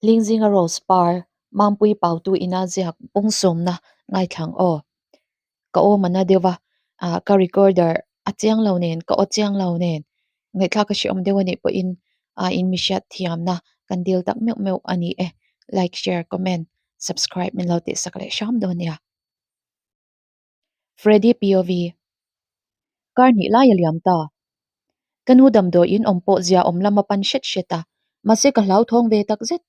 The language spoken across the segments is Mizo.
Lingzinga Rose Par, Mampui Pautu ina ziak pawngsawmna ngaithlang aw. Ka awm ana deuh a, ah ka recorder a chiang lo nen, ka aw chiang lo nen, ngaihthlak a hrehawm deuh anih pawhin ah in mi hriat thiamna kan dil tak meuh meuh a ni e. Like, share, comment, subscribe min lo tihsak leh hram dawn nia. Freddy POV. Kar hnih lai a liam ta. Ka nu damdawiin awm pawh zia awm lam a pan hret hret a, mahse ka hlauthawng ve tak zet.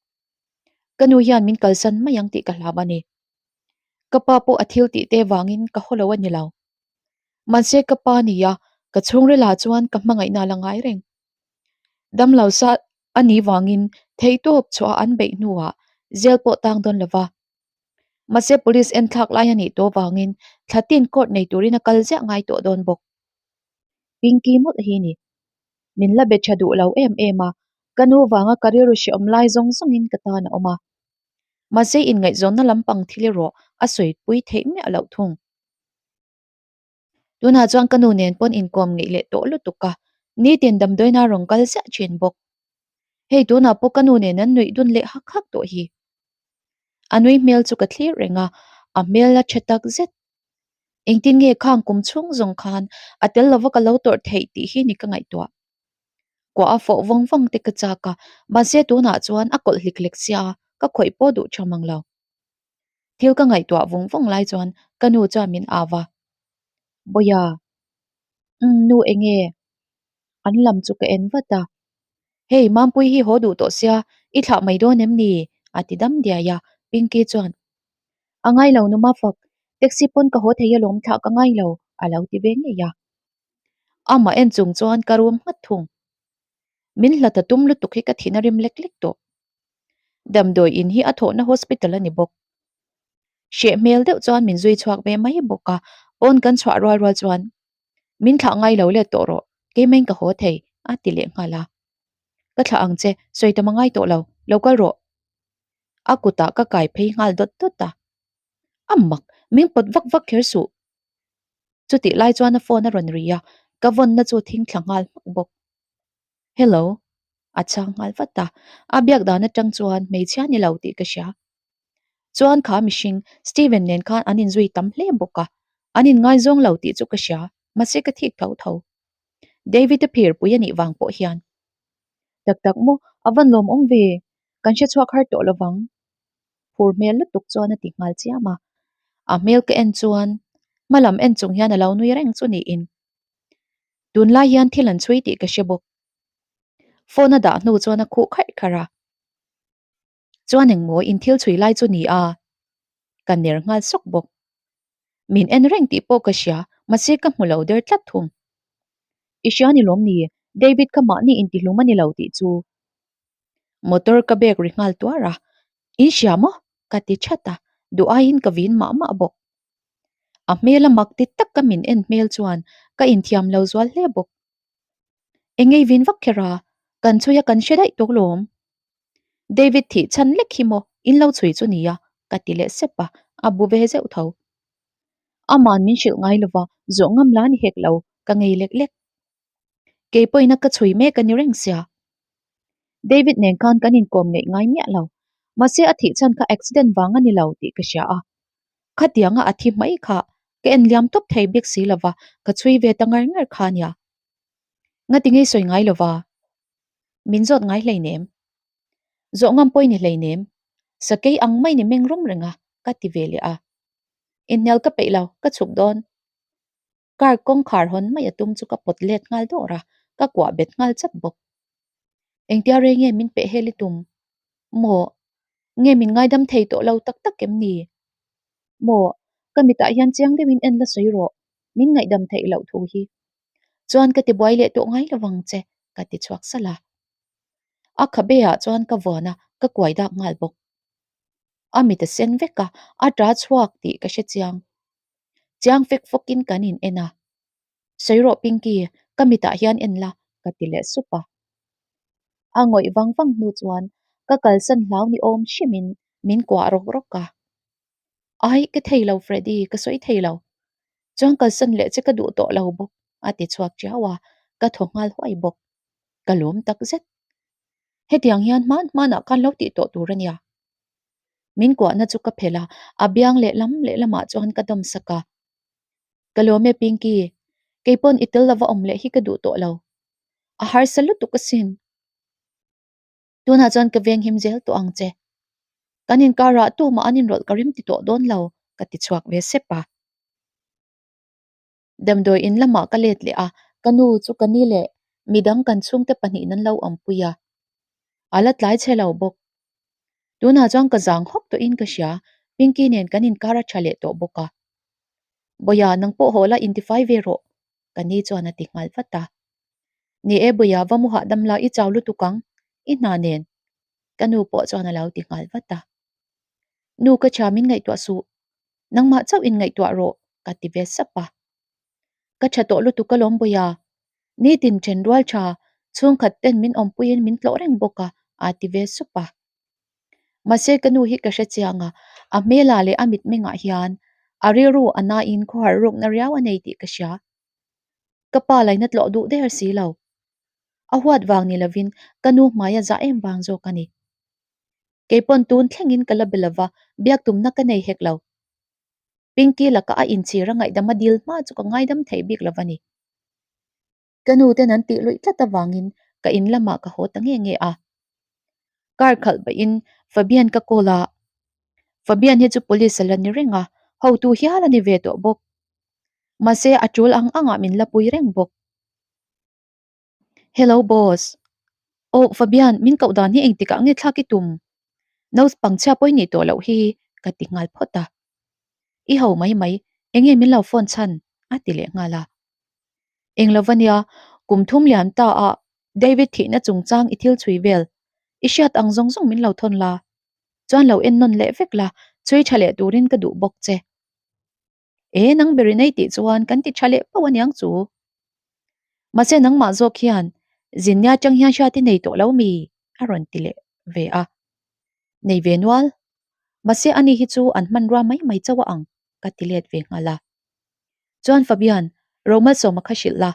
Ka nu hian min kalsan mai ang tih ka hlau a ni. Ka pa pawh a thil tih te vangin ka haw lo a ni lo. Mahse ka pa nia, ka chhungril ah chuan ka hmangaihna a la ngai reng. Damlo sa a nih vangin theihtawp chhuah an beih hnuah jail pawh tang dawn lo va. Mahse police en thlak lai a nih tawh vangin thla tin court nei turin a kal ziah ngai tawh dawn bawk. Pinky mawlh hi ni. Min la be tha duh lo em em a, ka nu vanga ka rilru hrehawm lai zawng zawngin ka tan a awm a. Mahse inngaihzawnna lampang thil erawh a sawipui theih miah loh thung. Tunah chuan ka nu nen pawn inkawm ngeih leh tawh lutuk a, nitin damdawiina rawn kal ziah thin bawk. Hei tunah pawh ka nu nen an nuih dun leh hak hak tawh hi. A nui hmel chu ka thlir reng a, a hmel a tha tak zet. Engtin nge khang kum chhung zawng khan a tel lova ka lo tawrh theih tih hi ni ka ngaihtuah. Kuah a fawh vawng vawng te ka chak a, mahse tunah chuan a kawlh hlik hlek sia, ka khawih pawh duh tha mang lo. Thil ka ngaihtuah vawng vawng lai chuan ka nu chuan min au va, Bawia, umm nu enge? An lam chu ka en vat a, Hei Mampui hi haw duh tawh sia, i thlah mai dawn em ni? a ti dam diai a, Pinky chuan, A ngai lo nu Mafak, taxi pawn ka haw thei alawm thlah ka ngai lo a lo ti ve ngei a. Amah en chung chuan ka rum nghat thung. Min hlat a tum lutuk hi ka thin a rim lek lek tawh. Damdawi in hi a thawhna hospital a ni bawk. Hreh hmel deuh chuan min zui chhuak ve mai bawk a, pawn kan chhuah rual rual chuan min thlah ngai lo let tawh rawh, keimah ka haw thei a ti leh nghal a. Ka thlah ang che, sawi tam a ngai tawh lo, lo kal rawh. A kutah ka kai phei nghal dawt dawt a. A mak, min pawt vak vak kher suh. Chutih lai chuan a phone a rawn ri a, ka vawnna chu thing thla nghal hmak bawk. Hello. A chhang nghal vat a, a biak dan atang chuan hmeichhia ni lo tih ka hria. Chuan kha mihring Steven nen khan an inzui tam hle bawk a, an inngaizawng lo tih chu ka hria, mahse ka thik tho tho. David-a phir pui a nih vang pawh hian. Tak tak maw, a van lawmawm ve, kan hre chhuak har tawh lovang. Phur hmel lutuk chuan a ti nghal chiam a, a hmel ka en chuan hma lam en chung hian a lo nui reng chu niin. Tunlai hian thil an chhui tih ka hre bawk. Phone a dah hnu chuan a khuh kharh kharh a. Chuan engmaw in thil chhui lai chu ni a? Ka ner nghal sawk bawk. Min en reng tih pawh ka hria, mahse ka hmu lo der tlat thung. I hria ni lawm ni, David kha mahni intihlum a ni lo tih chu. Motor ka bag ri nghal tuar a, In hria maw? ka ti that a, duh aiin ka vin mah mah bawk. A hmel a mak ti tak ka min en hmel chuan ka inthiam lo zual hle bawk. Engei vin vak kher a, kan chhui a kan hre daih tawk lawm. David thih chhan lek hi maw in lo chhui chu nia ka ti leh sep a, a bu ve zeuh tho. Aman min hrilh ngai lova zawh ngam la ni hek lo, ka ngei lek lek. Kei pawhin a ka chhui mek a ni reng sia. David nen khan kan inkawm ngeih ngai miah lo, mahse a thih chhan kha accident vang a ni lo tih ka hria a. Khatianga a thi mai kha ka en liam tawp thei bik si lova, ka chhui ve ta ngar ngar kha nia. Ngati ngei sawi ngai lova? Min zawt ngai hleinem. Zawh ngam pawh i ni hleinem. Sakei ang mai ni meng rum reng a, ka ti ve leh a. Inhnial ka peih lo, ka chhuk dawn. Car kawngkhar hawn mai a tum chu ka pawt let nghal dawr a, ka kuah bet nghal chat bawk. Engtia rei nge min peh hel i tum? Maw? Nge min ngaidam thei tawh lo tak tak em ni? Maw? Ka mitah hian chiang deuhin en la sawi rawh, min ngaihdam theih loh thu hi. Chuan ka ti buai leh tawh ngai lovang che, ka ti chhuak salh a. A khabe ah chuan ka vuan a, ka kuai dak nghal bawk. A mit a sen vek a, a ta chhuak tih ka hre chiang. Chiang fek fawkin kan in en a. Sawi rawh Pinky, ka mitah hian en la, ka ti leh sup a. A ngawih vang vang hnu chuan ka kalsan hlau ni awm hrimin min kuah rawk rawk a. Ai, ka thei lo Freddy, ka sawi thei lo. Chuan kalsan leh che ka duh tawh lo bawk, a ti chhuak tiau a, ka thaw nghal huai bawk. Ka lawm tak zet. Hetiang hian hman hmanah khan lo tih tawh tur a nia. Min kuahna chu ka phelh a, a biang lehlam lehlamah chuan ka dawm sak a. Ka lawm e Pinky, keipawn i tel lova awm leh hi ka duh tawh lo. A harsa lutuk asin. Tunah chuan ka veng him zel tawh ang che. Kan inkarah tumah an inrawlh ka rim ti tawh dawn lo, ka ti chhuak ve sep a. Damdawi in lamah ka let leh a, ka nu chu ka ni leh midang kan chhungte pahnihin an lo awmpui a. A la tlai chhe lo bawk. Tunah chuan ka zang hawk tawhin ka hria, Pinky nen kan inkar a tha leh tawh bawk a. Bawia, nang pawh haw la intifai ve rawh, ka ni chuan a ti nghal vat a. Ni e Bawia, va mu hahdam la i chau lutuk ang, i hna nen. Ka nu pawh chuan a lo ti nghal vat a. Nu ka tha min ngaihtuah suh, Nangmah chauh in ngaihtuah rawh, ka ti ve sap a. Ka tha tawh lutuk a lawm Bawia. Nitin then rual tha, chhungkhat ten min awmpuiin min tlawh reng bawk a, aa ti ve sup a. Mahse ka nu hi ka hre chiang a, a hmelah leh a mitmengah hian a rilru a nain khawharh rukna riau a nei tih ka hria. Ka pa laina tlawh duh der si lo. A huat vang ni lovin ka nu hmai a zah em vang zawk a ni. Keipawn tun thlengin ka la be lova, biak tumna ka nei hek lo. Pinky laka a inchhir a ngaihdam a dil hma chu ka ngaidam thei bik lova ni. Ka nu ten an tih luih tlat avangin ka in lamah ka haw ta nge nge a. Car khalh pahin Fabian ka call a, Fabian hi chu police a la ni reng a, hotu hial a ni ve tawh bawk. Mahse a tul ang angah min la pui reng bawk. Hello boss. Aw Fabian, min koh dan hi engtikah nge thlak i tum? Nose pangchhia pawi nih tawh loh hi ka ti nghal phawt a. I ho mai mai, enge min lo phone chhan? a ti leh nghal a. Eng lo va nia, kum thum lian ta a David thihna chungchang i thil chhui vel, i hriat ang zawng zawng min lo thawn la. Chuan lo en nawn leh vek la, chhui tha leh turin ka duh bawk che. E, nang ber in ei tih chuan kan ti tha leh pauh aniang chu. Mahse nangmah zawk hian zinnia atang hian hriat i nei tawh lo mi? a rawn ti leh ve a. Nei ve nual. Mahse ani hi chu an hmanrua mai mai chauh a ang ka ti let ve nghal a. Chuan Fabian, Romalsawma kha hrilh la,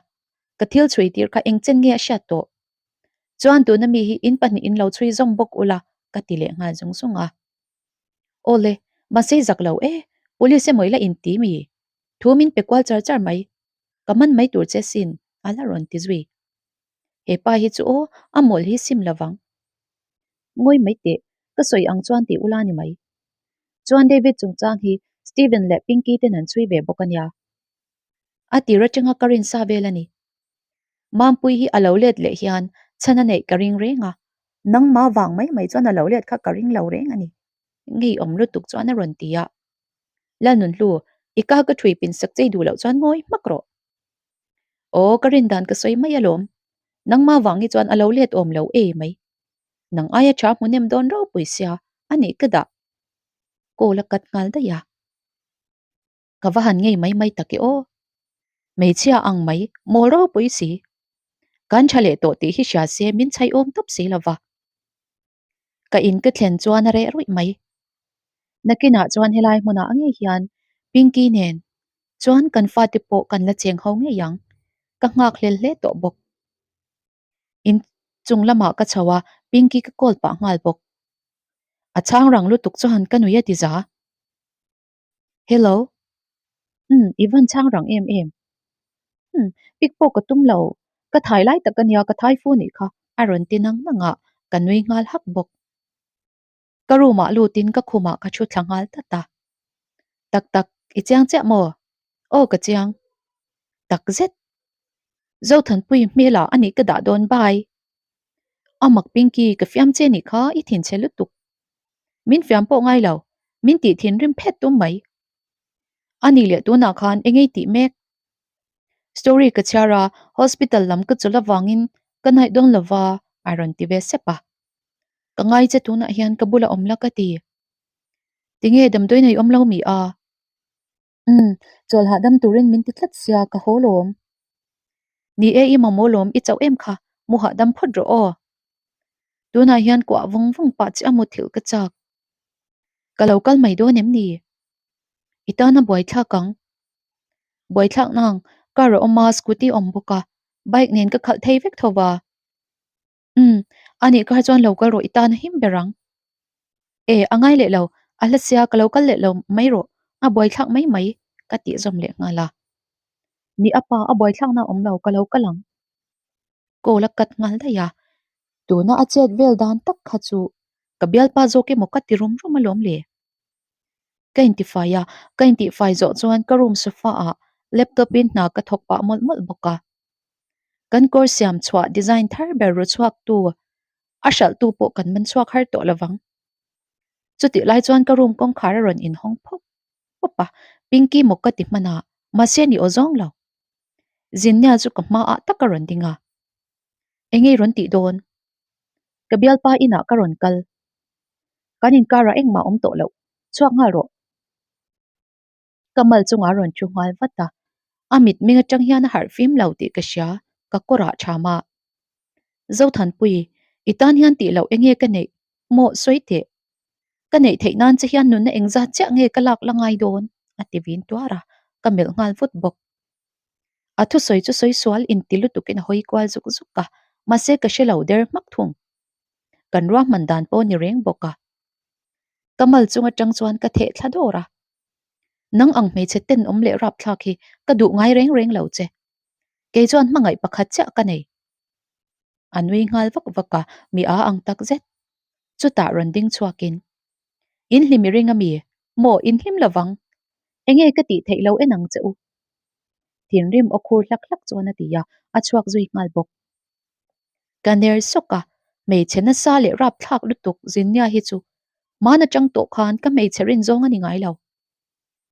ka thil chhui tir kha engchen nge a hriat tawh? Chuan tuna mi hi in pahnih in lo chhui zawm bawk ula ka ti leh nghal zung zung a. Awle, mahse zak lo e, police emaw i la inti mi? Thu min pe kual char char mai. Ka man mai tur che sin, a la rawn ti zui. He pa hi chu aw, a mawl hi sim lovang. Ngawi mai teh, ka sawi ang chuan ti ula ni mai. Chuan David chungchang hi Steven leh Pinky ten an chhui ve bawk a nia. A tir atanga ka rinsa vel a ni. Mampui hi a lo let leh hian chhan a neih ka ring reng a, nangma vang mai mai chuan a lo let kha ka ring lo reng a ni. Ngeiawm lutuk chuan a rawn ti a. Lalnunhlu, i ka ka thui pin sak chei duh loh chuan ngawi hmak rawh. Aw, ka rin dan ka sawi mai alawm. Nangma vang hi chuan a lo let awm lo ei mai. Nang aia tha hmu nem dawn ropui sia, a nih ka dah. Call a cut nghal daih a. Ka va han ngei mai mai tak e aw. Hmeichhia ang mai, mawl ropui si. Kan tha leh tawh tih hi hria se min chhaih awm tawp si lova. Ka in ka thlen chuan a reh ruih mai. Nakinah chuan helai hmunah ngei hian Pinky nen chuan kan fate pawh kan la cheng ho ngei ang. Ka nghak hlel hle tawh bawk. In chung lamah ka chho a, Pinky ka call pah nghal bawk. A chhang rang lutuk chuan ka nui a ti za. Hello. Umm, i van chhang rang em em. Umm, pick pawh ka tum lo. Ka thai lai tak ania, ka thai fu nih kha, a rawn ti nang nang a, ka nui nghal hak bawk. Ka room ah lutin ka khumah ka thu thla nghal tlat a. Tak tak, i chiang chiah maw? Aw ka chiang. Tak zet. Zothanpui hmelah a nih ka dah dawn bye. A mak Pinky ka fiam che nih kha i thinchhe lutuk. Min fiam pawh ngai lo, min tih thinrim phet tum mai. A nih leh tunah khan engei tih mek? Story ka chhiar a, hospital lam ka chawlh avangin ka hnaih dawn lo va a rawn ti ve sep a. Ka ngai che tunah hian ka bula awm la ka ti. Tinge damdawi nei awm lo mi a? Umm, chawl hahdam turin min ti tlat sia, ka haw lawm. Ni e, i mamawh lawm, i chauh em kha, mu hahdam phawt rawh aw. Tunah hian kuah vawng vawng pah chiah a muthilh ka chak. Ka lo kal mai dawn em ni? I tana buaithlak ang. Buaithlak nang, car a awm a, scooty awm bawk a, bike nen ka khalh thei vek tho va. Umm, Anih kha chuan lo kal rawh i tan a him ber ang. E, a ngai leh lo, a hla sia ka lo kal leh lo mai rawh, a buaithlak mai mai ka tih zawm leh nghal a. Mi a pa a buaithlakna a awm lo, ka lo kal ang. Call a cut nghal daih a, tuna a chet vel dan tak kha chu ka bialpa zawk emaw ka ti rum rum alawm le. Ka intifai a, ka intihfai zawh chuan ka room sofa ah laptop in hna ka thawk pah mawlh mawlh bawk a. Kan kawr siam chhuah design thar ber ru chhuak tu a hralh tu pawh kan man chhuak har tawh lovang. Chutih lai chuan ka room kawngkhar a rawn inhawng phawp phawp a, Pinky maw ka ti hman a, mahse ni aw zawng lo. Zinnia chu ka hma ah tak a rawn ding a. Engei rawn tih dawn? Ka bialpa inah ka rawn kal. Kan inkarah engmah awm tawh loh, chhuak nghal rawh. Ka mal chungah a rawn thu nghal vat a, a mitmeng atang hian a harh fim lo tih ka hria, ka kawrah tham a. Zothanpui, i tan hian tih loh enge ka neih? Maw sawi teh. Ka neih theih nan che hian nunna engzat chiah nge ka lak la ngai dawn? a ti vin tuar a, ka melh nghal vut bawk. A thusawi chu sawi sual inti lutukin a hawi kual zuk zuk a, mahse ka hre lo der hmak thung. Kan ruahman dan pawh ni reng bawk a. Ka mal chung atang chuan ka theh thla dawr a. Nang ang hmeichhe tenawm leh rapthlak hi ka duh ngai reng reng lo che. Kei chuan hmangaih pakhat chiah ka nei. A nui nghal vak vak a, mi a ang tak zet. Chutah rawn ding chhuakin, In hlim i ring a mi? Maw, in hlim lovang. Enge ka tih theih lo en ang che u. Thinrim aw khur hlak hlak chuan a ti a, a chhuak zui nghal bawk. Ka ner sawk a, hmeichhe nasa leh rapthlak lutuk Zinnia hi chu hmaan atang tawh khan ka hmeichhe rin zawng a ni ngai lo.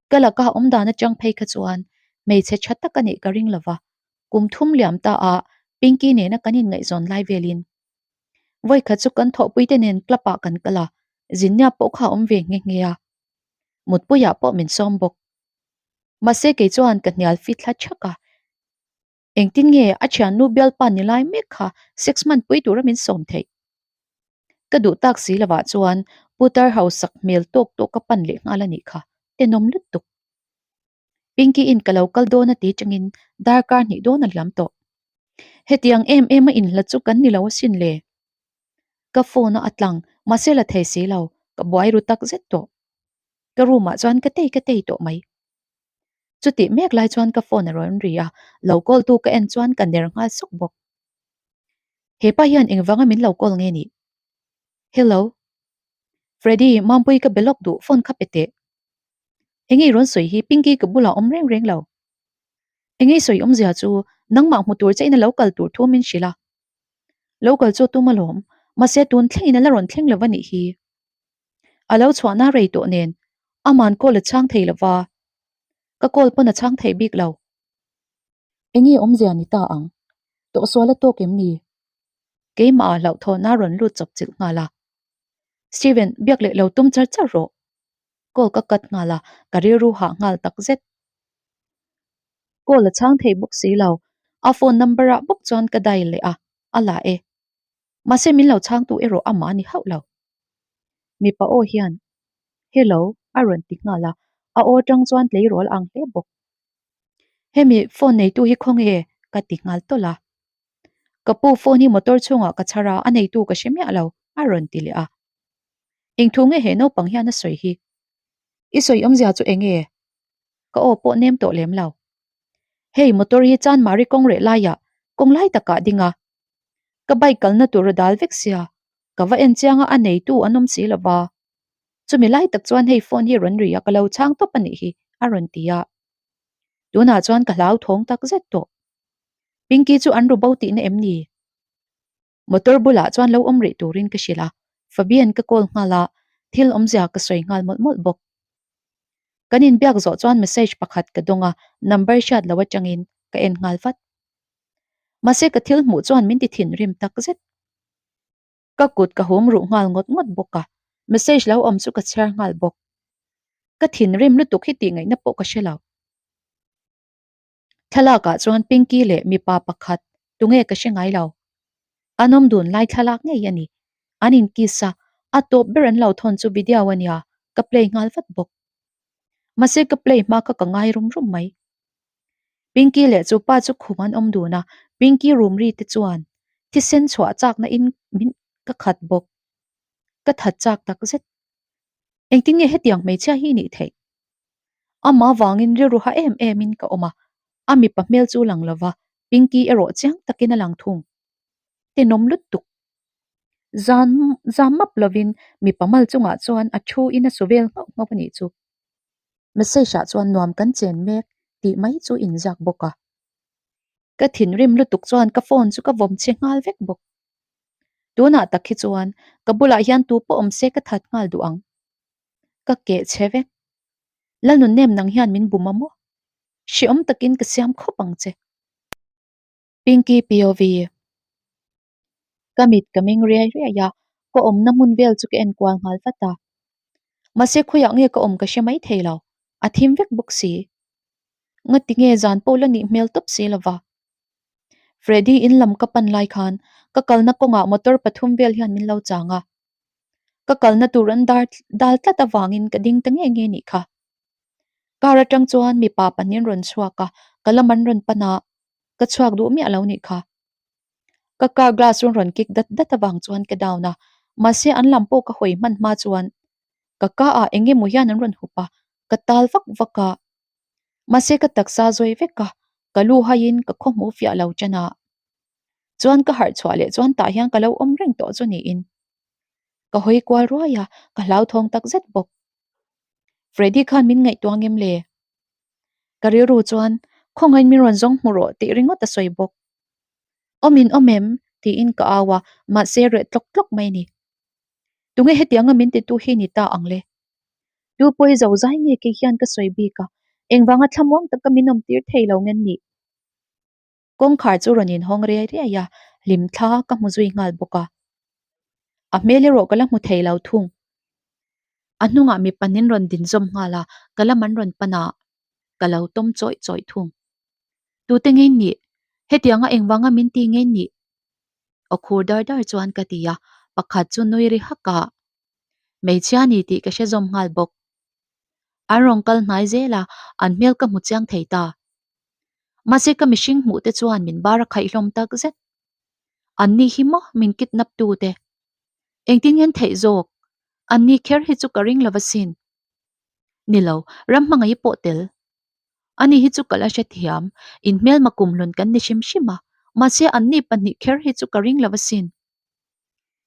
Ka laka awmdan atang phei kha chuan hmeichhe tha tak a nih ka ring lova, kum thum liam ta a Pinky nena kan inngaihzawn lai velin vawikhat chu kan thawhpuite nen club ah kan kal a, Zinnia pawh kha a awm ve nghe nghe a, mutpuiah pawh min sawm bawk. Mahse kei chuan ka hnial fit thla thak a. Engtin nge a thiannu bialpa ni lai mek kha sex hman pui tura min sawm theih? Ka duh tak si lovah chuan putar hausak hmel tawk tawk ka pan leh nghal a nih kha, tenawm lutuk. Pinky in ka lo kal dawn a ti changin darkar hnih dawn a liam tawh. Hetiang em em a inhlat chu kan ni lo asin le. Ka phone a a tlang mahse la thei si lo, ka buai ru tak zet tawh. Ka room ah chuan ka tei ka tei tawh mai. Chutih mek lai chuan ka phone a rawn ri a, lo call tu ka en chuan ka ner nghal sawk bawk. Hepa hian engvanga min lo call nge nih? Hello. Freddy, Mampui ka be lawk duh phone kha pe teh. Enge i rawn sawi hi Pinky ka bulah awm reng reng lo. Enge i sawi awmzia chu nangmah hmu tur che in a lo kal tur thu min hrilh a. Lo kal chu tum alawm, mahse tun thlengin a la rawn thleng lo a nih hi. A lo chhuahna rei tawh nen aman call a chhang thei lova, ka call pawn a chhang thei bik lo. Enge awmzia ni ta ang? Tawhsual a tawk em ni? Keimah ah hlauhthawhna a rawn lut chawp chilh nghal a. Steven, biak leh lo tum char char rawh. Call ka cut nghal a, ka rilru hah nghal tak zet. Call a chhang thei bawk si lo, a phone number ah bawk chuan ka dial leh a, a la e. Mahse min lo chhangtu erawh amah a ni hauh lo. Mipa aw hian, Hello, a rawn ti nghal a, a aw atang chuan tleirawl ang hle bawk. Hemi phone neitu hi khawnge? ka ti nghal tawlh a. Ka pu phone hi motor chhungah ka chhar a, a neitu ka hre miah lo, a rawn ti leh a. Engthu nge he naupang hian a sawi hi? I sawi awmzia chu enge? Ka aw pawh nem tawh lem lo. Hei motor hi Chanmari kawng reh laiah kawng lai takah ding a, Ka bike kalna tur a dal vek sia, ka va en chiang a a neitu an awm si lo va. Chumi lai tak chuan hei phone hi rawn ri a ka lo chhang tawp a nih hi a rawn ti a. Tunah chuan ka hlau thawng tak zet tawh. Pinky chu an ru bo tihna em ni? Motor bulah chuan lo awm rih turin ka hrilh a, Fabian ka call nghal a, thil awmzia ka sawi nghal mawlh mawlh bawk. Kan inbiak zawh chuan message pakhat ka dawng a, number hriat lo atangin ka en nghal vat. Mahse ka thil hmuh chuan min ti thinrim tak zet. Ka kut ka hum ruh nghal ngawt ngawt bawk a, message lo awm chu ka chhiar nghal bawk. Ka thinrim lutuk hi tih ngaihna pawh ka hre lo. Thlalak ah chuan Pinky leh mipa pakhat tunge ka hre ngai lo. An awm dun lai thlalak ngei a ni. An in kiss a, a tawp ber an lo thawn chu video a nia, ka play nghal vat bawk. Mahse ka play hma kha ka ngai rum rum mai. Pinky leh chu pa chu khum an awm dun a, Pinky room ri te chuan thisen chhuah chakna in min. ka khat bawk. Ka that chak tak zet. Engtin nge hetiang hmeichhia hi nih theih? Amah vangin rilru ha em em in ka awm a, a mipa hmel chu lang lova, Pinky erawh chiang takin a lang thung. Tenawm lutuk. Zan zam map lovin mipa mal chungah chuan a thu in a su vel nghauh nghauh a nih chu. Message ah chuan nuam kan chen mek tih mai chu inziak bawk a. Ka thinrim lutuk chuan ka phone chu ka vawm chhe nghal vek bawk. Tunah tak hi chuan ka bulah hian tu pawh awm se ka that nghal duh ang. Ka keh chhe vek. Lalnunnem nang hian min bum a maw? Hreawm takin ka siam khawp ang che. Pinky POV. Ka mit ka meng riai riai a, ka awmna hmun vel chu ka en kual nghal vat a. Mahse khawiah nge ka awm ka hre mai thei lo, a thim vek bawk si. Ngati nge zan pawh la nih hmel tawp si lova. Freddy in lam ka pan lai khan ka kalna kawngah motor pathum vel hian min lo chang a. Ka kalna tur an dar dal tlat avangin ka ding ta nge nge nih kha. Car atang chuan mipa pahnih an rawn chhuak a, ka lam an rawn pan a, ka chhuak duh miah lo nih kha. Ka car glass rawn rawn kick dat dat avang chuan ka down a, mahse an lam pawh ka hawi hman hma chuan ka ka ah eng emaw hian an rawn hup a, ka tal vak vak a. Mahse ka taksa zawi vek a, ka lu haiin ka khaw hmuh fiah lo ṭan a. Chuan ka harh chhuah leh chuan tah hian ka lo awm reng tawh chu niin. Ka hawi kual ruai a, ka hlauthawng tak zet bawk. Freddy khan min ngaihtuah ngem le? Ka rilru chuan, Khawngaiin min rawn zawng hmu rawh tih ringawt a sawi bawk. Awm in awm em? tiin ka au a, mahse reh tlawk tlawk mai a ni. Tunge hetianga min titu hi ni ta ang le? Tu pawi zo zai nge kei hian ka sawi bik a, engvanga thlamuang taka min awm tir thei lo ngen nih? Kawngkhar chu rawn inhawng riai riai a, hlim thla ka hmu zui nghal bawk a. A hmel erawh ka la hmu thei lo thung. A hnungah mi panin rawn din zawm nghal a, ka lam an rawn pan a, ka lo tawm chawih chawih thung. Tute ngei nih? Hetianga engvanga min ti ngei nih? Aw khur dar dar chuan ka ti a, pakhat chu nui ri hak a. Hmeichhia ni tih ka hre zawm nghal bawk. An rawn kal hnai zel a, an hmel ka hmu chiang thei ta. Mahse ka mihring hmuh te chuan min bar a khaih hlawm tak zet. An ni hi maw min kidnap tu te? Engtin ngen theih zawk? An ni kher hi chu ka ring lo asin. Ni lo, ram hmangaih pawh tel. Ani hi chu ka la hrethiam, in hmelma kumhlun kan ni hrim hrim a, mahse an ni pahnih kher hi chu ka ring lo asin.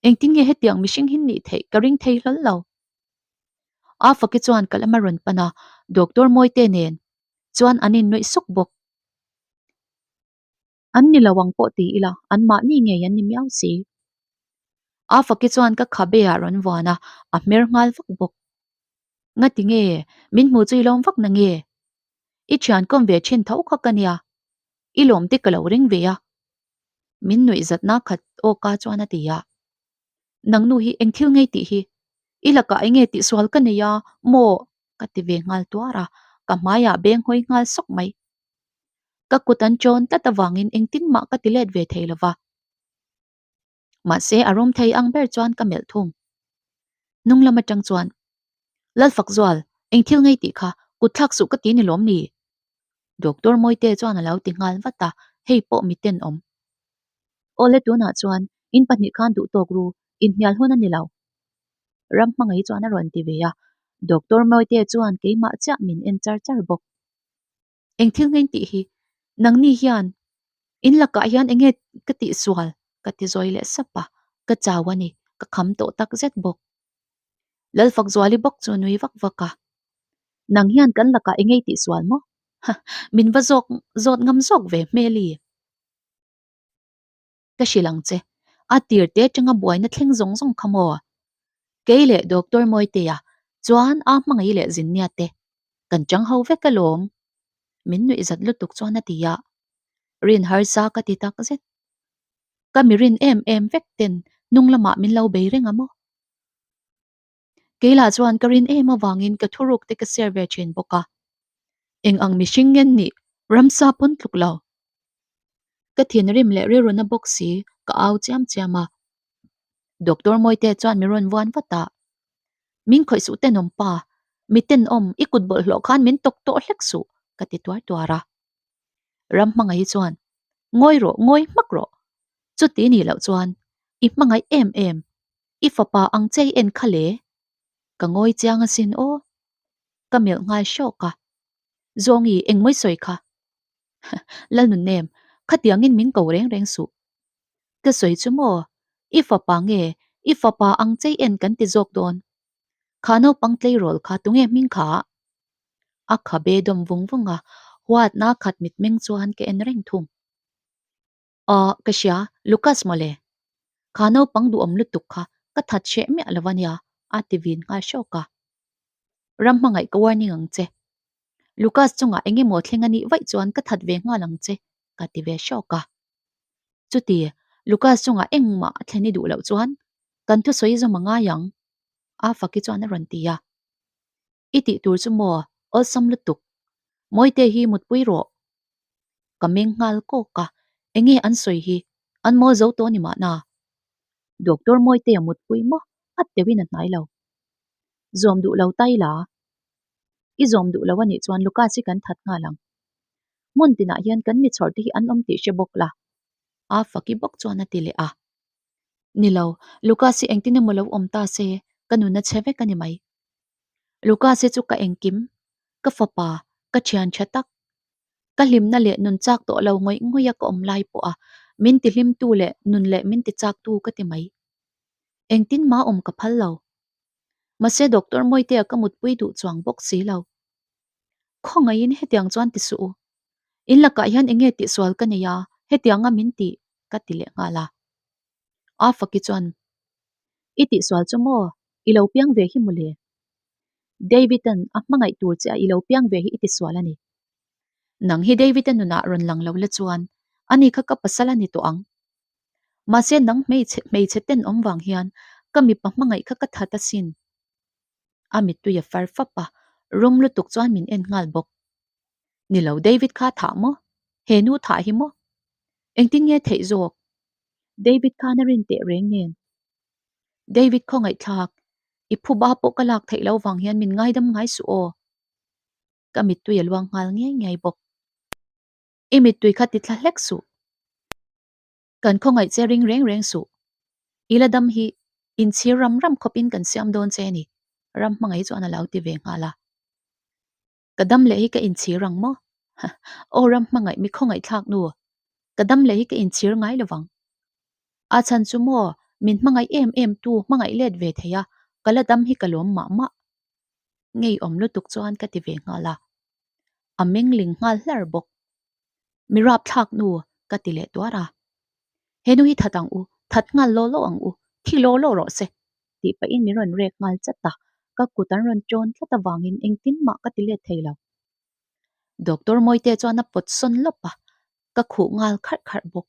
Engtin nge hetiang mihring hi nih theih ka ring thei hlawl lo. A faki chuan ka lama rawn pan a, Doctor Mawite nen chuan an innuih suk bawk. An ni lo ang pawh ti ila, anmahni ngei an ni miau si. A faki chuan ka khabe ah rawn vuan a, a hmer nghal vak bawk. Ngati nge, min hmu chu i lawm vak na nge? I thian kawm ve thin tho kha ka nia, i lawm te ka lo ring ve a. Min nuih zatna khat awka chuan a ti a. Nang nu hi eng thil ngei tih hi? I lakah eng nge tihsual ka nei a maw? Ka ti ve nghal tuar a, ka hmaiah beng hawi nghal sawk mai. Ka kut an chawn tlat avangin engtin mah ka ti let ve thei lo va. Mahse a rawm thei ang ber chuan ka melh thung. Hnung lam atang chuan, Lalfakzual, eng thil ngei tih kha kut thlak suh ka ti ni lawm ni? Doctor Mawite chuan a lo ti nghal vat a, hei pawh mi tenawm. Awle tunah chuan in pahnih khan duh tawk ru, inhnial hun a ni lo. Ram hmangaih chuan a rawn ti ve a, Doctor Mawite chuan keimah chiah min en char char bawk. Eng thil ngei tih hi nangni hian in lakah hian eng nge ka tihsual ka ti zawi leh sap a, ka chau a ni, ka kham tawh tak zet bawk. Lalfakzuali bawk chu nui vak vak a, Nang hian kan lakah eng ngei tihsual maw? Ha, min va zawk zawt ngam zawk ve hmeli. Ka hrilh ang che, a tir te atanga buaina thleng zawng zawng kha maw? Kei leh Doctor Mawitea chuan a hmangaih leh zinnia te kan chang ho vek alawm. Min nuih zat lutuk chuan a ti a, rin harsa ka ti tak zet. Ka mi rin em em vek ten hnung lamah min lo bei reng a maw? Keilah chuan ka rin em avangin ka thuruk te ka share ve thin bawk a. Eng ang mihring ngen nih ramsa pawn tluk lo. Ka thinrim leh rilruna bawk si ka au chiam chiam a. Doctor Mawite chuan mi rawn vuan vat a. Min khawih suh tenawm pa, mi tenawm i kut bawlhhlawh khan min tawk tawh hlek suh ka ti tuar tuar a. Ram hmangaih chuan, Ngawi rawh, ngawi hmak rawh. Chuti nih loh chuan i hmangaih em em. I fapa ang che i en kha le? Ka ngawi chiang asin aw. Ka melh nghal hrawk a. Zawngi, engmawi sawi kha? Lalnunnem, khatiangin min ko reng reng suh. Ka sawi chu maw? I fapa nge i fapa ang che i en kan ti zawk dawn? Kha naupang tleirawl kha tunge hming kha? A khabe dawm vung vung a, huatna khat mitmeng chuan ka en reng thung. Aw, ka hria, Lucas mawle. Kha naupang duhawm lutuk kha ka that hreh miah lo ania, a ti vin nghal hrawk a. Ram hmangaih ka warning ang che. Lucas chungah eng emaw thleng a nih vaih chuan ka that ve nghal ang che, ka ti ve hrawk a. Chuti, Lucas chungah engmah a thlen i duh loh chuan kan thusawi zawm a ngai ang, a faki chuan a rawn ti a. I tih tur chu maw, awlsam lutuk. Mawite hi mutpui rawh. Ka meng nghal kawk a, enge an sawi hi, an mawl zo tawh a ni mahna. Doctor Mawitea mutpui maw a teuhin a hnai lo. Zawm duh lo tai la. I zawm duh lo a nih chuan Lucas hi kan that nghal ang. Hmun tinah hian kan mi chhawr te hi an awm tih hre bawk la. A faki bawk chuan a ti leh a. Ni lo, Lucas hi engtin emaw lo awm ta se, ka nun a chhe vek a ni mai. Lucas hi chu ka engkim, ka fapa, ka thian tha tak. Ka hlimna leh nun chak tawh lo ngawih ngawih a ka awm lai pawh a, min ti hlimtu leh nun leh min ti chaktu ka ti mai. Engtin mah awm ka phal lo. Mahse Doctor Mawitea ka mutpui duh chuang bawk si lo. Khawngaihin hetiang chuan ti suh u. In lakah hian enge tihsual ka nei a, hetianga min tih ka ti leh nghal a. A faki chuan, I tihsual chu maw? I lo piang ve hi mawle. David-a'n a hmangaih tur che a i lo piang ve hi i tisual a ni. Nang hi David-a nunah rawn lang lo la chuan ani kha ka pasal a ni tawh ang. Mahse nang hmeichhe hmeichhe tenawm vang hian ka mipa hmangaih kha ka that asin. A mittui a far fap a, rum lutuk chuan min en nghal bawk. Ni lo David kha thah maw? He nu thah hi maw? Engtin nge theih zawk? David khan a rin teh reng nen. David khawngaihthlak, i phuba pawh ka lak theih lo vang hian min ngaidam ngai suh aw. Ka mittui a luang nghal ngiai ngiai bawk. I mittui kha ti thla hlek suh. Kan khawngaih che ring reng reng suh. I la dam hi inchhir ram ram khawpin kan siam dawn che ni, ram hmangaih chuan a lo ti ve nghal a. Ka dam leh hi ka inchhir ang maw? Aw ram hmangaih mi khawngaih thlak nu, ka dam leh hi ka inchhir ngai lo vang. A chhan chu maw, min hmangaih em em tu hmangaih let ve thei a, ka la dam hi ka lawm mah mah. Ngeiawm lutuk chuan ka ti ve nghal a. A meng ling nghal hlar bawk. Mi rap thlak nu, ka ti leh tuar a. He nu hi that ang u, that nghal law law ang u, thi law law rawh se, tih pahin min rawn rek nghal chat a, ka kut an rawn ṭawn tlat avangin engtin mah ka ti let thei lo. Doctor Mawite chuan a pawt sawn lawp a, ka khuh nghal kharh kharh bawk.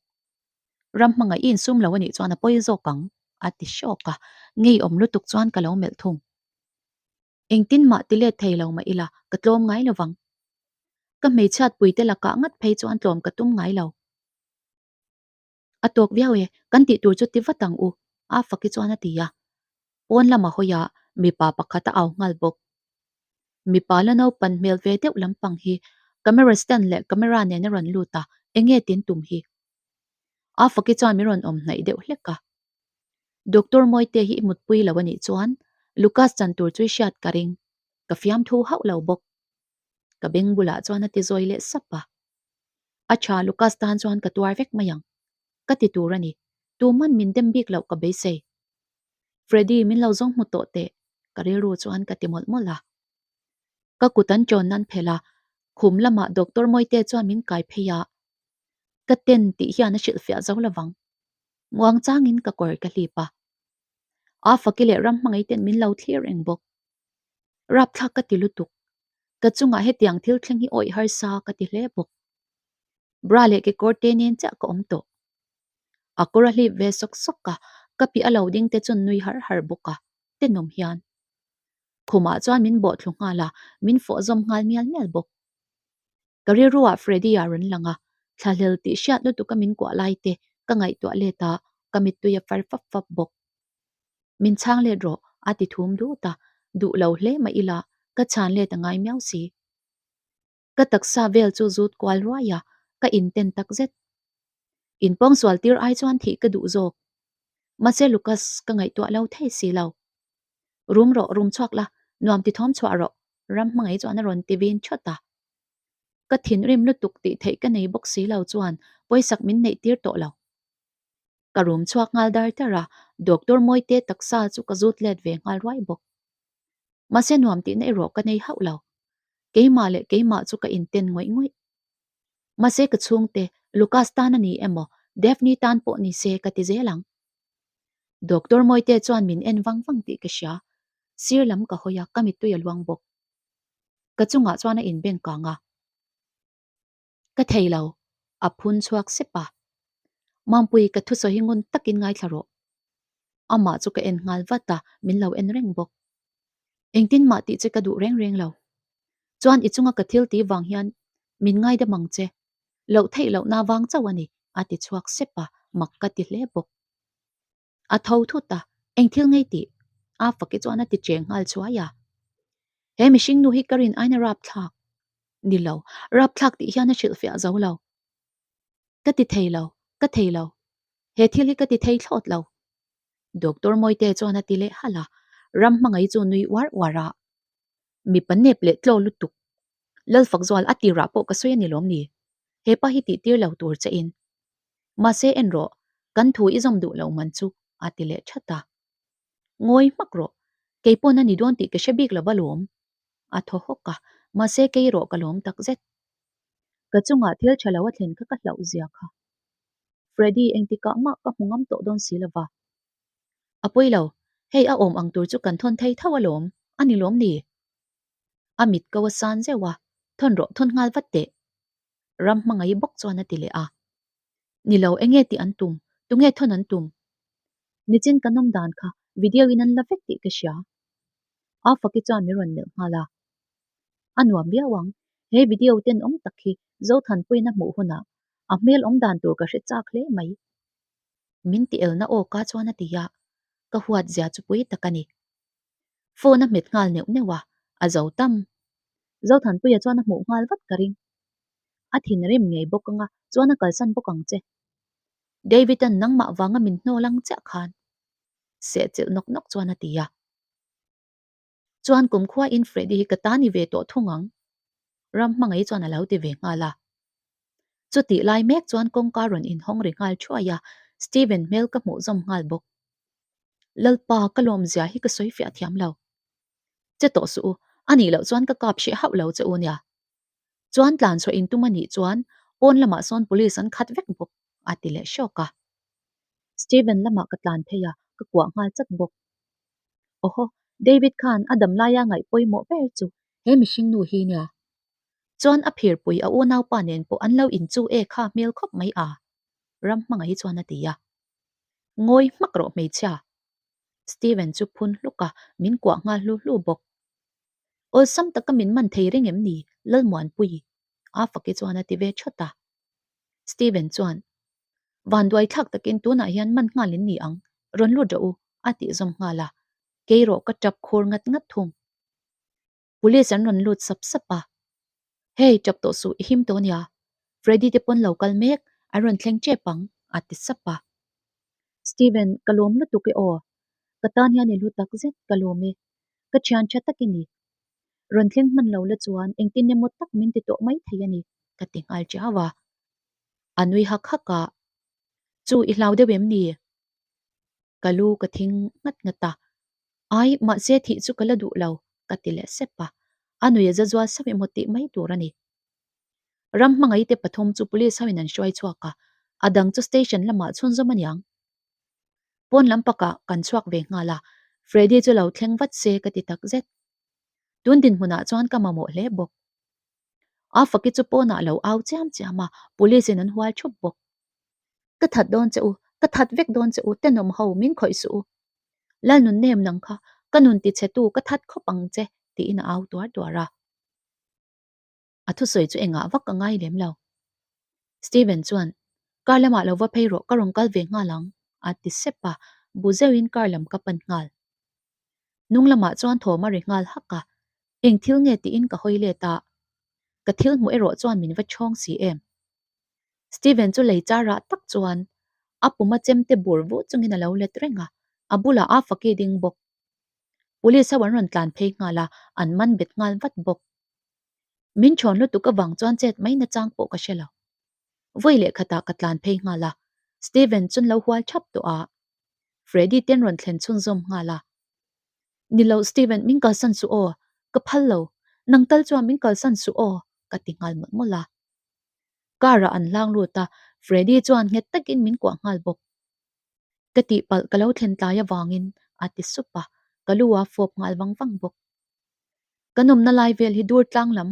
Ram hmangaih i insum lo a nih chuan a pawi zawk ang, a ti hrawk a, ngeiawm lutuk chuan ka lo melh thung. Engtin mah ti let thei lo mah ila, ka tlawm ngai lo vang. Ka hmeichhiat puite lakah ngat phei chuan tlawm ka tum ngai lo. A tawk viau e, kan tih tur chu ti vat ang u, a faki chuan a ti a. Pawn lama hawi ah mipa pakhat a au nghal bawk. Mipa la naupan hmel ve deuh lampang hi camera stand leh camera nen a rawn lut a, enge tin tum hi? A faki chuan min rawn awm hnaih deuh hlek a. Doctor Mawite hi i mutpui lo a nih chuan Lucas chan tur chu i hriat ka ring, ka fiamthu hauh lo bawk. Ka beng bulah chuan a ti zawi leh sap a. A tha Lucas tan chuan ka tuar vek mai ang. Ka ti tur a ni. Tuman min dem bik loh ka beisei. Freddy min lo zawng hmu tawh teh ka rilru chuan ka ti mawlh mawlh a. Ka kut an ṭawn nan phelh a, khum lamah Doctor Mawite chuan min kai phei a. Ka ten tih hian a hrilhfiah zo lovang. Muang changin ka kawr ka hlip a. A faki leh ram hmangaih ten min lo thlir reng bawk. Rapthlak ka ti lutuk. Ka chungah hetiang thil thleng hi awih harsa ka ti hle bawk. Bra leh kekawr te nen chiah ka awm tawh. A kawr a hlip ve sawk sawk a, ka piah a lo ding te chuan nui har har bawk a, tenawm hian. Khumah chuan min bawh thlu nghal a, min fawh zawm nghal mial mial bawk. Ka rilruah Freddy-a rawn lang a, thlahlel tih hriat lutuka min kuah lai te ka ngaihtuah let a, ka mittui a far fap fap bawk. Min chhang let rawh, a ti thum dut a, duh lo hle mah ila ka chhan let a ngai miau si. Ka taksa vel chu zut kual ruai a, ka inten tak zet. Inpawngsual tir ai chuan thih ka duh zawk. Mahse Lucas ka ngaihtuah lo thei si lo. Rum rawh, rum chhuak la, nuam ti thawm chhuah rawh, ram hmangaih chuan a rawn ti vin thawt a. Ka thinrim lutuk tih theih ka nei bawk si lo chuan pawisak min neih tir tawh lo. Ka rum chhuak nghal dar dar a, Doctor Mawite taksa chu ka zut let ve nghal ruai bawk. Mahse nuam tihna erawh ka nei hauh lo. Keimah leh keimah chu ka inten ngawih ngawih. Mahse ka chhungte, Lucas tan a ni emaw, Daphne tan pawh ni se ka ti zel ang. Doctor Mawite chuan min en vang vang tih ka hria. Sir lam ka hawi a, ka mittui a luang bawk. Ka chungah chuan a inbeng kang a. Ka thei lo, a phun chhuak sep a. Mampui, ka thusawi hi ngun takin ngaithla rawh. Amah chu ka en nghal vat a, min lo en reng bawk. Engtin mah tih che ka duh reng reng lo. Chuan i chunga ka thil tih vang hian min ngaidam ang che. Loh theih lohna vang chauh a ni, a ti chhuak sep a, mak ka ti hle bawk. A tho thut a, eng thil ngei tih? A faki chuan a ti cheng nghal chhuai a. He mihring nu hi ka rin aina rapthlak. Ni lo, rapthlak tih hian a hrilhfiah zo lo. Ka ti thei lo, ka thei lo. He thil hi ka ti thei thlawt lo. Doctor Mawite chuan a ti leh halh a, ram hmangaih chu nui uar uar a. Mipa nep leh tlaw lutuk. Lalfakzual a tirah pawh ka sawi a ni lawm ni? Hepa hi tihtir lo tur che in. Mahse en rawh, kan thu i zawm duh lo man chu a ti leh that a. Ngawi hmak rawh, kei pawn a ni dawn tih ka hre bik lo va lawm. A thaw hawk a, mahse kei erawh ka lawm tak zet. Ka chungah thil tha lo a thlen kha ka hlauh zia kha. Freddy engtikah mah ka hmu ngam tawh dawn si lo va. A pawi lo, hei a awm ang tur chu kan thawn thei tho alawm, a ni lawm ni? A mit ko a san zeuh a, thawn rawh thawn nghal vat teh. Ram hmangaih bawk chuan a ti leh a. Ni lo, enge tih an tum? Tunge thawn an tum? Nichin kan awm dan kha video in an la vek tih ka hria. A faki chuan min rawn melh nghal a. A nuam viau ang, he video tenawm tak hi Zothanpuiin a hmuh hunah a hmel awm dan tur ka hre chak hle mai. Min ti elna aw ka chuan a ti a, ka huat zia chu pui tak a ni. Phone a hmet nghal neuh neuh a, a zo tam. Zothanpuia chuan a hmuh nghal vat ka ring. A thinrim ngei bawk anga chuan a kalsan bawk ang che. David-a'n nangmah vanga min hnawl ang chiah khan sehchilh nawk nawk chuan a ti a. Chuan kumkhua in Freddy hi ka ta ni ve tawh thung ang. Ram hmangaih chuan a lo ti ve nghal a. Chutih lai mek chuan kawngka rawn inhawng ri nghal thuai a, Steven hmel ka hmuh zawm nghal bawk. Lalpa, ka lawmzia hi ka sawi fiah thiam lo. Che tawh suh u, a nih loh chuan ka kap hreh hauh lo che u nia. Chuan tlan chhuah in tum a nih chuan pawn lamah sawn police an khat vek bawk, a ti leh hrawk a. Steven lamah ka tlan phei a, ka kuah nghal chat bawk. Awhaw, David khan a dam laia ngaih pawimawh ber chu he mihring nu hi nia. Chuan a phirpui a unaupa nen pawh an lo inchu e kha hmel khawp mai a, ram hmangaih chuan a ti a. Ngawi hmak rawh hmeichhia. Steven chu phun hluk a, min kuah nghal hlu hlu bawk. Awlsam taka min man thei reng em ni, Lalmuanpui? A faki chuan a ti ve thawt a. Steven chuan, Van duai thlak takin tunah hian man nghal in ni ang, rawn lut rawh u, a tih zawm nghal a. Kei rawh ka tap khur ngat ngat thung. Police an rawn lut sap sap a. Hey, tap tawh suh, i him tawh nia. Freddy te pawn lo kal mek, an rawn thleng tep ang, a ti sap a. Steven, ka lawm lutuk e aw. Ka tan hian i hlu tak zet, ka lawm e. Ka thian tha tak i ni. Rawn thleng hman lo la chuan engtin emaw tak min ti tawh mai thei a ni, ka ti nghal chiau a. A nui hak hak a, Chu i hlau deuh em ni? Ka lu ka thing nghat nghat a, Ai, mahse thih chu ka la duh lo, ka ti leh sep a. A nui a za zual sauh emaw tih mai tur a ni. Ram hmangaihte pathum chu police hoin an hruai chhuak a, a dang chu station lamah chhunzawm a niang. Pawn lam pakah kan chhuak ve nghal a, Freddy chu lo thleng vat se ka ti tak zet. Tun dinhmunah chuan ka mamawh hle bawk. A faki chu pawnah lo au chiam chiam a, police in an hual thup bawk. Ka that dawn che u, ka that vek dawn che u, tenawm ho, min khawih suh u. Lalnun nem nang kha, ka nun ti chhe tu, ka that khawp ang che, tiin a au tuar tuar a. A thusawi chu engah vak a ngai lem lo. Steven chuan, Car lamah lo va phei rawh, ka rawn kal ve nghal ang, a ti sep a, bu zeuhin car lam ka pan nghal. Hnung lamah chuan thawm a ri nghal hak a, eng thil nge tiin ka hawi let a, ka thil hmuh erawh chuan min va chhawng si em. Steven chu lei char rah tak chuan A puma chemte bur vuh chungin a lo let reng a, a bulah a faki ding bawk. Police ho an rawn tlan phei nghal a, an man bet nghal vat bawk. Min chhawn lutuk avang chuan chet mai nachang pawh ka hre lo. Vawi leh khatah ka tlan phei nghal a, Steven chun lo hual thap tawh a. Freddy ten rawn thlen chhunzawm nghal a. Ni lo Steven min kalsan suh aw, ka phal lo, nang tal chuan min kalsan suh aw ka ti nghal mawlh mawlh a. Car ah an hlang lut a, Freddy chuan nghet takin min kuah nghal bawk. Ka tihpalh ka lo thlen tlai avangin a ti sup a, ka lu a fawp nghal vang vang bawk. Kan awmna lai vel hi dur tlang lam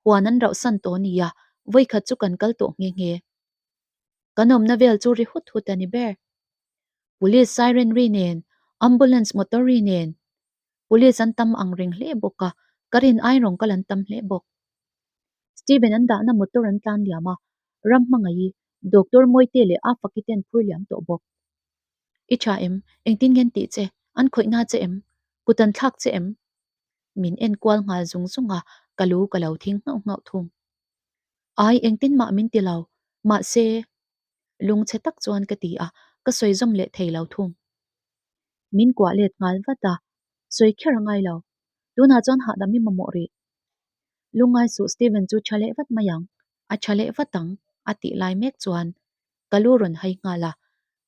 huan an rauh san tawh nia, vawikhat chu kan kal tawh nghe nghe. Kan awmna vel chu ri hut hut a ni ber. Police siren ri nen, ambulance motor ri nen, police an tam ang reng hle bawk a, ka rin aiin rawn kal an tam hle bawk. Steven an dahna motor an tlan liam a, ram hmangaih i Doctor Mawite leh a faki ten phur liam tawh bawk. I tha em? Engtin nge an tih che? An khawih na che em? Kut an thlak che em? Min en kual nghal zung zung a, ka lu ka lo thing nghauh nghauh thung. Ai, engtin mah min ti lo. Mahse, lungchhe tak chuan ka ti a, ka sawi zawm leh thei lo thung. Min kuah let nghal vat a, sawi kher a ngai lo. Tunah chuan hahdam i mamawh rih. Lungngai suh Steven chu tha leh vat mai ang. A tha leh vat ang, a tih lai mek chuan ka lu rawn hai nghal a,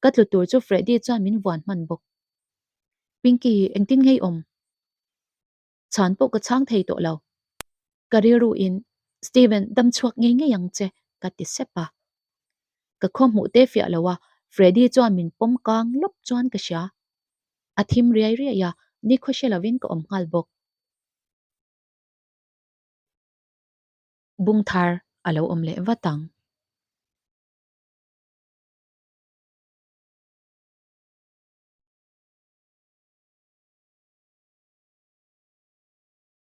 ka tlu tur chu Freddy chuan min vuan hman bawk. Pinky, engtin ngei awm? Chhan pawh ka chhang thei tawh lo. Ka rilru in, Steven, dam chhuak ngei ngei ang che, ka ti sep a. Ka khaw hmuh te fiah lo a, Freddy chuan min pawm kang lawp chuan ka hria. A thim riai riai a, nikhaw hre lovin ka awm nghal bawk. Bungthar a lo awm leh vat ang.